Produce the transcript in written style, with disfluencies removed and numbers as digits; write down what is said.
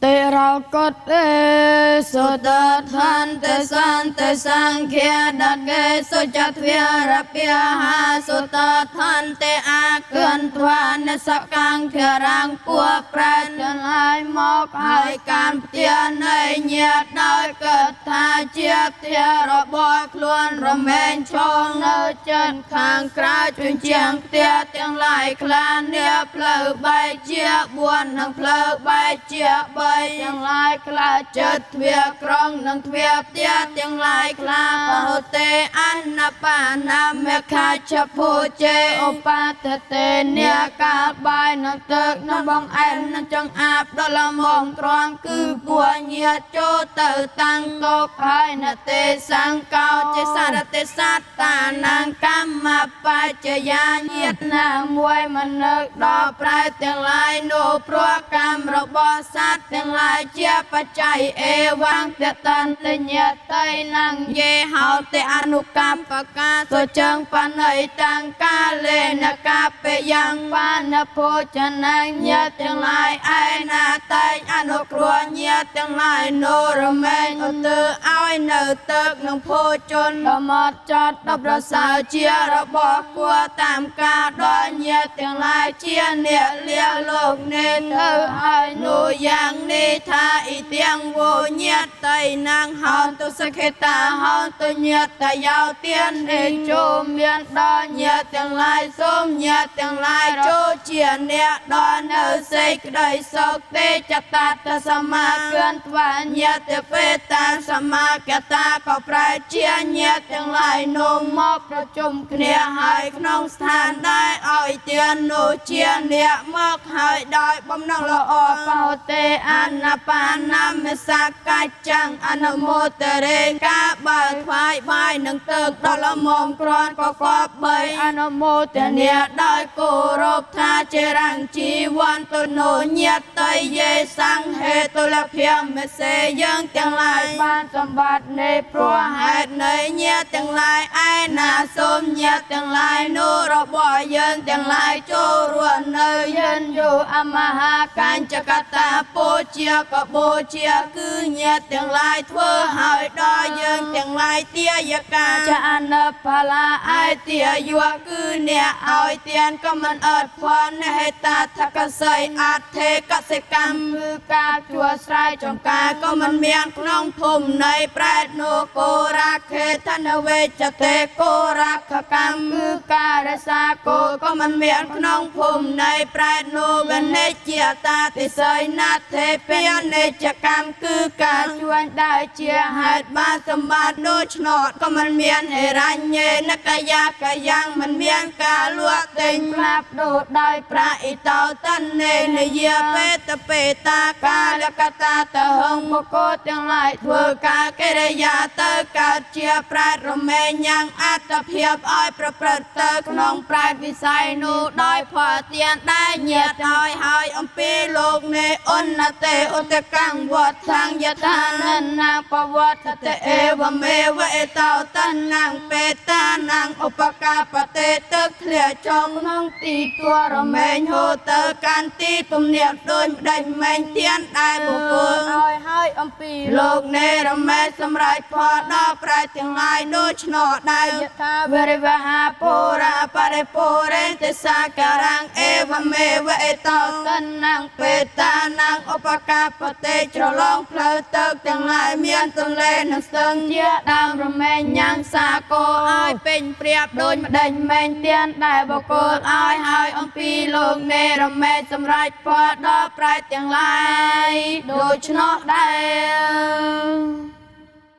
តិរោកតេសុតឋន្តិសន្តិសង្ឃាដកេសុចទ្វារពាហាសុតឋន្តិអាគន្ទ្វានសកង្ឃរាំងពួប្រែទាំងឡាយមកហើយកម្មផ្ទានៃញាតដោយកិតថាជាផ្ទះរបស់ខ្លួនរមែងឈងនៅចិត្តខាងក្រៅជញ្ជាំងផ្ទះទាំងឡាយខ្លានាផ្លូវបែកជា4និងផ្លូវបែកជា3ទាំងឡាយខ្លាចិត្តទ្វាក្រុងនិងទ្វាផ្ទះទាំងឡាយខ្លាបហតេអនបានាមេខាចភូជេឧបាតតេនាកាលបាយនិងទឹកនិងបងអែមនិងចង្អាបដល់លមងត្រង់គឺពួញាតចូលទៅតាំងតោហើយនទេសង្កោចេសារទេសត្តានាងកម្មបច្ចយាញាតណាមួយមនឹកដល់ប្រែទាំងឡាយនោះព្រោះកម្មរបស់សត្វទាំងឡាយជាបច្ច័យអេវងតតន្តញាតៃនងយេហោតិអនុកម្មបកាសុចឹងបណៃតាំងកាលេនកាបយ៉ាងបានភោចនាញាតទាំងឡាយឯណាតែងអនុគ្រោះញាតទាំងឡាយនោះរមែងឧទ្ទិសឲ្យនៅទឹកនឹងភោជនដ៏មត់ចត់ដល់ប្រសើរជារបស់គួរតាមការដល់ញាតទាំងឡាយជាអ្នកលះលោកនេះទៅហើយនោះយ៉ាងនេះថាអ៊ីទាំងវោញាតតៃណាងហោតុសខេតាហោតុញាតតយោទាននេះចូលមានដល់ញាតទាំងឡាយសូមញាតទាំងឡាយចូលជាអ្នកដល់នៅសេចក្តីសុខទេចតតសមាគន្ទ្វាញាតបេតាសមាកតាក៏ប្រែជាញាតទាំងឡាយនោះមកប្រជុំគ្នាហើយក្នុងស្ថានដែលឲ្យទាននោះជាអ្នកមកហើយដោយបំណងល្អបោទេអនបានាមេសកច្ចំអនុមោទរេការបើថ្វាយបាយនឹងទឹកដល់លមមក្រាន់ក៏គប្បីអនុមោទនាដោយគោរពថាជារាំងជីវន្តនោញាតយយេសង្ហេតុលភមេសេយើងទាំងឡាយបានសម្បត្តិនៃព្រោះហេតុនៃញាតទាំងឡាយឯណាសូមញាតទាំងឡាយនោះរបស់យើងទាំងឡាយចូលរួមនៅយិនយោអមហាកញ្ចកតាពូជាកបូជាគឺញាតទាំងឡាយធ្វើឲ្យដល់យើងទាំងឡាយទាយកាចាអនុផលាឯទាយោគឺអ្នកឲ្យទានក៏មិនអត់ផលហេតាថកសីអធិកសិកម្មគឺការជួស្រែចំការក៏មិនមានក្នុងភូមិនៃប្រែតនោះគោរាខេធនវេចតេគោរាខកម្មគឺការរក្សាគោក៏មិនមានក្នុងភូមិនៃប្រែតនោះវនិជាតាតិសីណាថេពានិច្ចកម្មគឺការជួញដើរជាហេតុបានសម្បត្តិដូច្នោះក៏មិនមានហិរញ្ញេនកយាកយ៉ាងមិនមានការលក់ទិញផ្លាប់ដូរដោយប្រាអ៊ីតោតនេនយាបេតបេតាកាលកតាតហងបុគ្គលទាំងឡាយធ្វើការកិរិយាទៅកើតជាប្រែតរមែងយ៉ាងអត្តភាពឲ្យប្រព្រឹត្តទៅក្នុងប្រែតវិស័យនោះដោយផលទានដែលញាតឲ្យហើយអំពីលោកនេះអនតេឧតកੰវត្តខាងយថាននាងបវត្តតេអេវមេវអេតោតនាងបេតានាងឧបកាបតេទឹកធ្លាចុងក្នុងទីទួរមែងហូរទៅកាន់ទីទំនាបដោយម្ដេចមែងទៀនដែលបុគ្គលឲ្យហើយអំពីលោកនេះរមែងសម្រេចផលដល់ប្រែទាំងឡាយដូច្នោះដែរយថាវរិវហាពុរាបរិពុរេទសាការំអេវមេវអេតោតនាងបេតានាងឧបកាបតេច្រឡងផ្លូវទឹកទាំងឡាយមានទន្លេនិងស្ទឹងជាដើមរមែងញ៉ាំងសាគោឲ្យពេញព្រាបដោយម្ដេចមែងទៀនដែលបុគ្គលឲ្យហើយអំពីលោកនេះរមែងសម្រេចផលដល់ប្រែទាំងឡាយដូច្នោះដែរ។